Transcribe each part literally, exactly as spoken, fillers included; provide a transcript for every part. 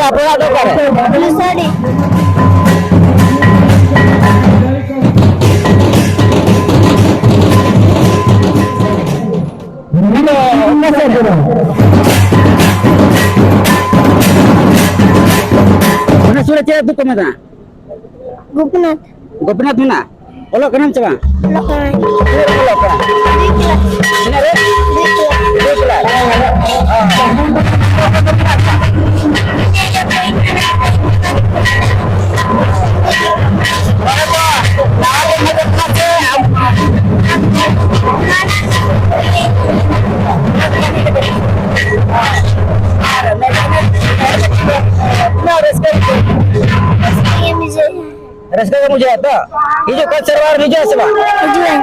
ᱟᱯᱮ ᱚᱲᱟᱜ ᱫᱚ ᱚᱠᱟᱨᱮ? ᱞᱩᱥᱟᱹᱰᱤ᱾ ᱚᱠᱟ ᱥᱮᱫ ᱨᱮ? ᱚᱱᱟ ᱥᱩᱨ ᱨᱮ ᱪᱮᱫ ᱟᱹᱛᱩ ᱠᱚ ᱢᱮᱛᱟᱜᱼᱟ? ᱜᱳᱯᱤᱱᱟᱛᱷ᱾ ᱜᱳᱯᱤᱱᱟᱛᱷ ᱢᱮᱱᱟᱜᱼᱟ? ᱚᱞᱚᱜ ᱠᱟᱱᱟᱢ ᱪᱮ ᱵᱟᱝ? ᱚᱞᱚᱜ ᱠᱟᱹᱱᱟᱹᱧ᱾ ᱛᱤᱱᱟᱹᱜ ᱨᱮᱢ ᱚᱞᱚᱜ ᱠᱟᱱᱟ? ᱛᱤᱱᱟᱹᱜ ᱨᱮ? ᱫᱩᱭ ᱠᱞᱟᱥ᱾ ᱚ᱾ ᱛᱤᱱᱟᱹᱜ ᱨᱟᱹᱥᱠᱟᱹ ᱜᱮ ᱵᱩᱡᱷᱟᱹᱜᱼᱟ ᱛᱚ? ᱦᱤᱡᱩᱜ ᱠᱟᱱ ᱥᱮᱨᱢᱟ ᱨᱮᱢ ᱦᱤᱡᱩᱜᱼᱟ ᱥᱮ ᱵᱟᱝ? ᱦᱤᱡᱩᱜᱼᱟᱹᱧ᱾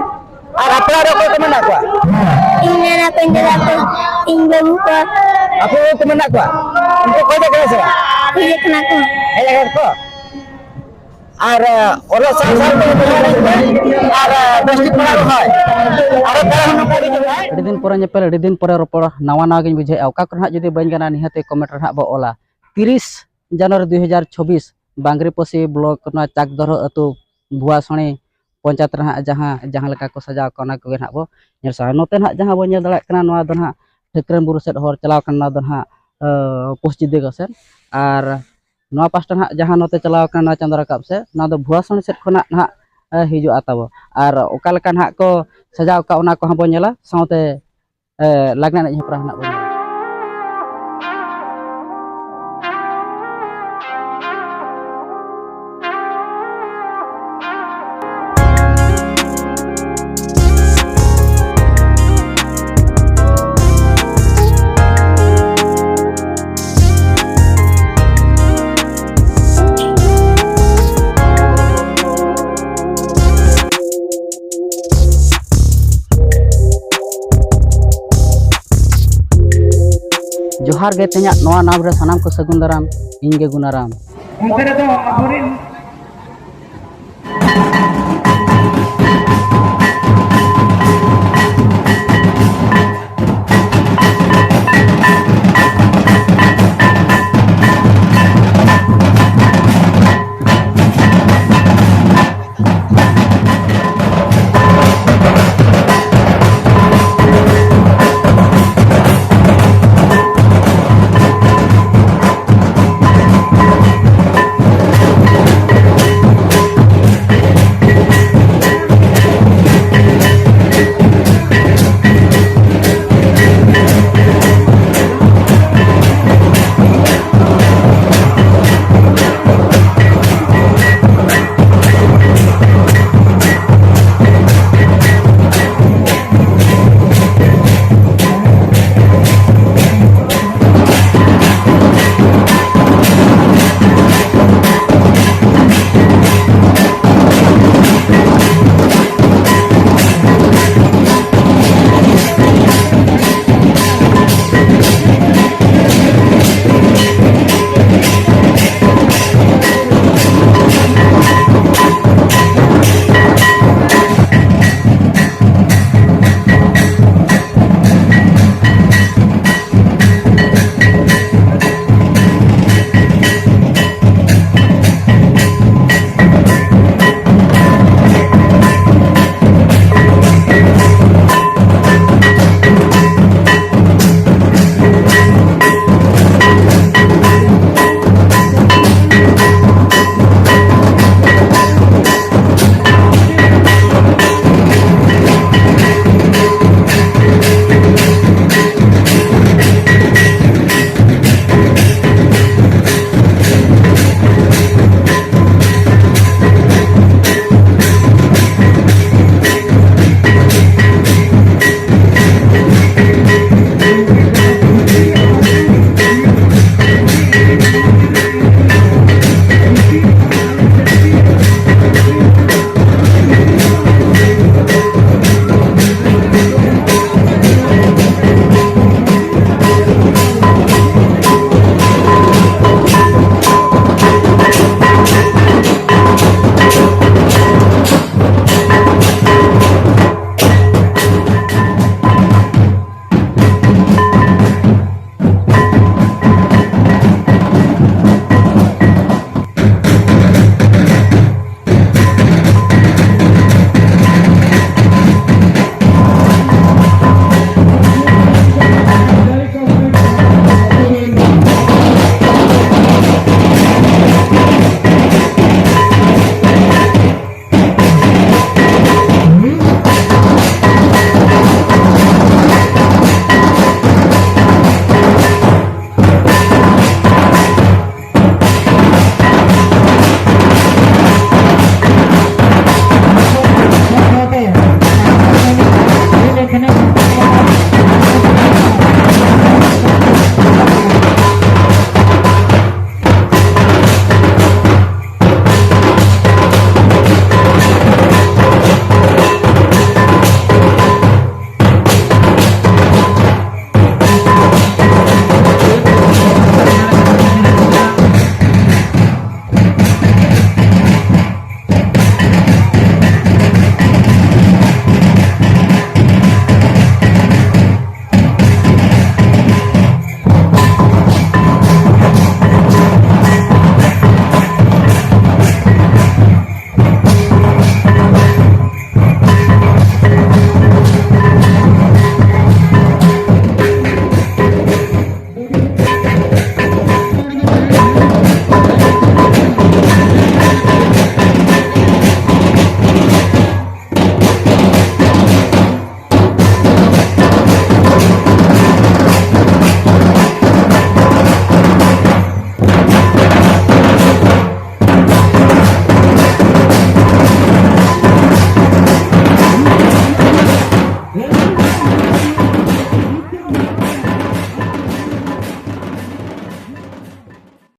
ᱟᱨ ᱟᱯᱮ ᱚᱲᱟᱜ ᱨᱮ ᱚᱠᱚᱭ ᱠᱚ ᱢᱮᱱᱟᱜ ᱠᱚᱣᱟ? ᱤᱧ ᱢᱮᱱᱟᱜ ᱠᱚᱣᱟ, ᱤᱧ ᱫᱟᱫᱟ ᱠᱚ, ᱤᱧ ᱵᱟᱹᱵᱩ ᱠᱚ᱾ ᱟᱯᱮ ᱵᱟᱹᱵᱩ ᱠᱚ ᱢᱮᱱᱟᱜ ᱠᱚᱣᱟ? ᱩᱱᱠᱩ ᱠᱚ ᱦᱤᱡᱩᱜ ᱠᱟᱱᱟ ᱥᱮ ᱵᱟᱝ? ᱦᱤᱡᱩᱜ ᱠᱟᱱᱟ ᱠᱚ᱾ ᱦᱮᱡ ᱟᱠᱟᱱᱟ ᱠᱚ? ᱟᱨ, ᱚᱞᱚᱜ ᱥᱟᱶ ᱥᱟᱶᱛᱮ ᱯᱟᱲᱦᱟᱣ ᱞᱮᱱᱠᱷᱟᱱ ᱟᱨ, ᱵᱮᱥ ᱴᱷᱤᱠ ᱯᱟᱲᱦᱟᱣ ᱨᱚᱦᱚᱭ᱾ ᱟᱨᱚ ᱛᱟᱭᱚᱢ ᱦᱚᱸ ᱱᱚᱝᱠᱟ ᱜᱮ ᱪᱟᱞᱟᱜᱼᱟ᱾ ᱟᱹᱰᱤ ᱫᱤᱱ ᱯᱚᱨᱮ ᱧᱮᱯᱮᱞ, ᱟᱹᱰᱤ ᱫᱤᱱ ᱯᱚᱨᱮ ᱨᱚᱯᱚᱲ, ᱱᱟᱣᱟ ᱱᱟᱣᱟ ᱜᱤᱧ ᱵᱩᱡᱷᱟᱹᱣᱮᱫᱼᱟ᱾ ᱚᱠᱟ ᱠᱚᱨᱮ ᱦᱟᱸᱜ ᱡᱩᱫᱤ ᱵᱟᱹᱧ ᱜᱟᱱᱟ, ᱱᱤᱦᱟᱹᱛ ᱜᱮ comment ᱨᱮ ᱦᱟᱸᱜ ᱵᱚ ᱚᱞᱟ᱾ ᱛᱤᱨᱤᱥ ᱡᱟᱱᱩᱣᱟᱨᱤ ᱫᱩ ᱦᱟᱡᱟᱨ ᱪᱷᱚᱵᱵᱤᱥ, ᱵᱟᱝᱨᱤᱯᱚᱥᱤ ᱵᱞᱚᱠ, ᱱᱚᱣᱟ ᱪᱟᱠᱫᱚᱨᱦᱚ ᱟᱹᱛᱩ, ᱵᱷᱩᱣᱟᱥᱚᱲᱤ ᱯᱚᱧᱪᱟᱭᱮᱛ ᱨᱮ ᱦᱟᱸᱜ ᱡᱟᱦᱟᱸ, ᱡᱟᱦᱟᱸ ᱞᱮᱠᱟ ᱠᱚ ᱥᱟᱡᱟᱣ ᱠᱚᱜᱼᱟ, ᱚᱱᱟ ᱠᱚᱜᱮ ᱦᱟᱸᱜ ᱵᱚ ᱧᱮᱞ ᱥᱟᱦᱟ᱾ ᱱᱚᱛᱮ ᱦᱟᱸᱜ ᱡᱟᱦᱟᱸ ᱵᱚ ᱧᱮᱞ ᱫᱟᱲᱮᱭᱟᱜ ᱠᱟᱱᱟ, ᱱᱚᱣᱟ ᱫᱚ ᱦᱟᱸᱜ ᱴᱷᱟᱹᱠᱨᱟᱹᱱ ᱵᱩᱨᱩ ᱥᱮᱫ ᱦᱚᱨ ᱪᱟᱞᱟᱣ ᱠᱟᱱᱟ, ᱱᱚᱣᱟ ᱫᱚ ᱦᱟᱸᱜ, ᱟᱹ, ᱯᱚᱥᱪᱤᱢ ᱫᱤᱜᱚ ᱥᱮᱫ᱾ ᱟᱨ ᱱᱚᱣᱟ ᱯᱟᱥᱴᱟ ᱦᱟᱸᱜ ᱡᱟᱦᱟᱸ ᱱᱚᱛᱮ ᱪᱟᱞᱟᱣ ᱠᱟᱱᱟ, ᱱᱚᱣᱟ ᱪᱟᱸᱫᱳ ᱨᱟᱠᱟᱵ ᱥᱮᱫ, ᱱᱚᱣᱟ ᱫᱚ ᱵᱷᱩᱣᱟᱥᱚᱲᱤ ᱥᱮᱫ ᱠᱷᱚᱱᱟᱜ ᱦᱟᱸᱜ, ᱟᱹ, ᱦᱤᱡᱩᱜᱼᱟ ᱛᱟᱵᱚ᱾ ᱟᱨ ᱚᱠᱟ ᱞᱮᱠᱟ ᱦᱟᱸᱜ ᱠᱚ ᱥᱟᱡᱟᱣ ᱠᱟᱜᱼᱟ, ᱚᱱᱟ ᱠᱚᱦᱚᱸ ᱵᱚ ᱧᱮᱞᱟ, ᱥᱟᱶᱛᱮ ᱮ, ᱞᱟᱜᱽᱬᱮ ᱮᱱᱮᱡ ᱦᱮᱯᱨᱟᱣ ᱦᱮᱱᱟᱜ ᱵᱚᱱᱟ᱾ ᱡᱚᱦᱟᱨ ᱜᱮ, ᱛᱮᱦᱮᱧᱟᱜ ᱱᱚᱣᱟ ᱱᱟᱢ ᱨᱮ ᱥᱟᱱᱟᱢ ᱠᱚ ᱥᱟᱹᱜᱩᱱ ᱫᱟᱨᱟᱢ, ᱤᱧ ᱜᱮ ᱜᱩᱱᱟᱨᱟᱢ᱾ ᱚᱱᱛᱮ ᱨᱮᱫᱚ ᱟᱵᱚᱨᱮᱱ